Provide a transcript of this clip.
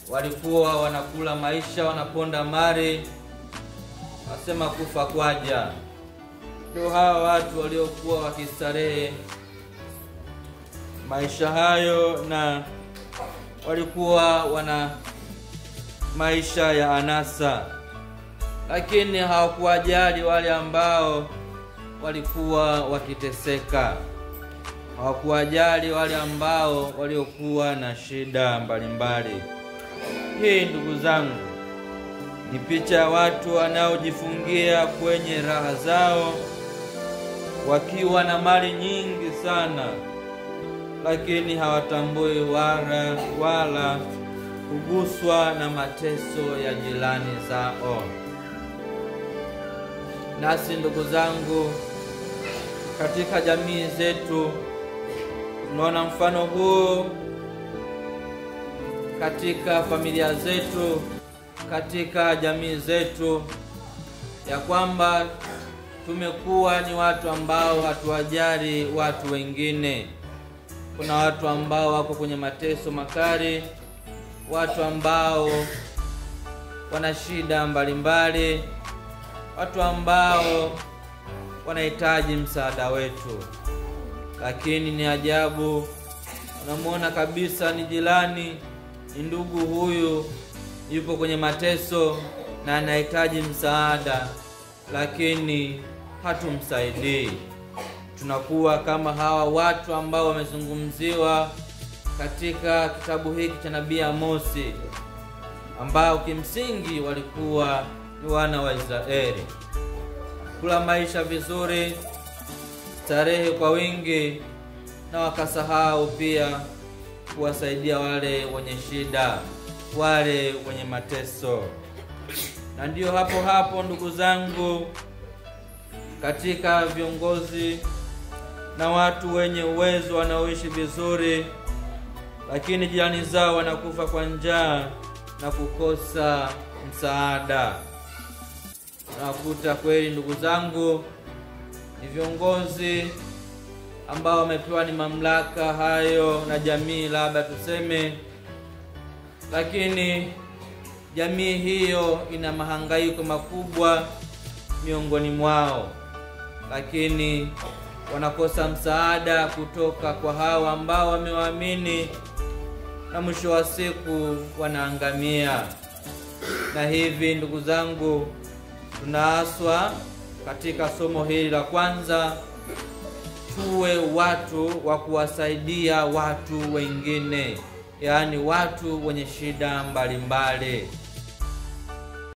Walikuwa wanakula maisha, wanaponda mali, wasema kufa kwaja. Ndio hawa watu waliokuwa wakistarehe maisha hayo, na walikuwa wana maisha ya anasa, lakini hawakuwajali wale ambao walikuwa wakiteseka, hawakuwajali wale ambao waliokuwa na shida mbalimbali. Hii, ndugu zangu, ni picha ya watu wanaojifungia kwenye raha zao wakiwa na mali nyingi sana, lakini hawatambui wala kuguswa na mateso ya jirani zao. Nasi ndugu zangu, katika jamii zetu tunaona mfano huu katika familia zetu, katika jamii zetu, ya kwamba tumekuwa ni watu ambao hatuwajali watu wengine. Kuna watu ambao wako kwenye mateso makali, watu ambao wana shida mbalimbali, watu ambao wanahitaji msaada wetu. Lakini ni ajabu, unamuona kabisa ni jirani, ni ndugu huyu yupo kwenye mateso na anahitaji msaada, lakini hatumsaidii. Tunakuwa kama hawa watu ambao wamezungumziwa katika kitabu hiki cha Nabii Amosi, ambao kimsingi walikuwa ni wana wa Israeli, kula maisha vizuri, starehe kwa wingi, na wakasahau pia kuwasaidia wale wenye shida, wale wenye mateso. Na ndio hapo hapo, ndugu zangu, katika viongozi na watu wenye uwezo wanaoishi vizuri, lakini jirani zao wanakufa kwa njaa na kukosa msaada. Nakuta kweli, ndugu zangu, ni viongozi ambao wamepewa ni mamlaka hayo na jamii, labda tuseme, lakini jamii hiyo ina mahangaiko makubwa miongoni mwao, lakini wanakosa msaada kutoka kwa hao ambao wamewaamini, na mwisho wa siku wanaangamia. Na hivi, ndugu zangu, tunaaswa katika somo hili la kwanza tuwe watu wa kuwasaidia watu wengine, yaani watu wenye shida mbalimbali.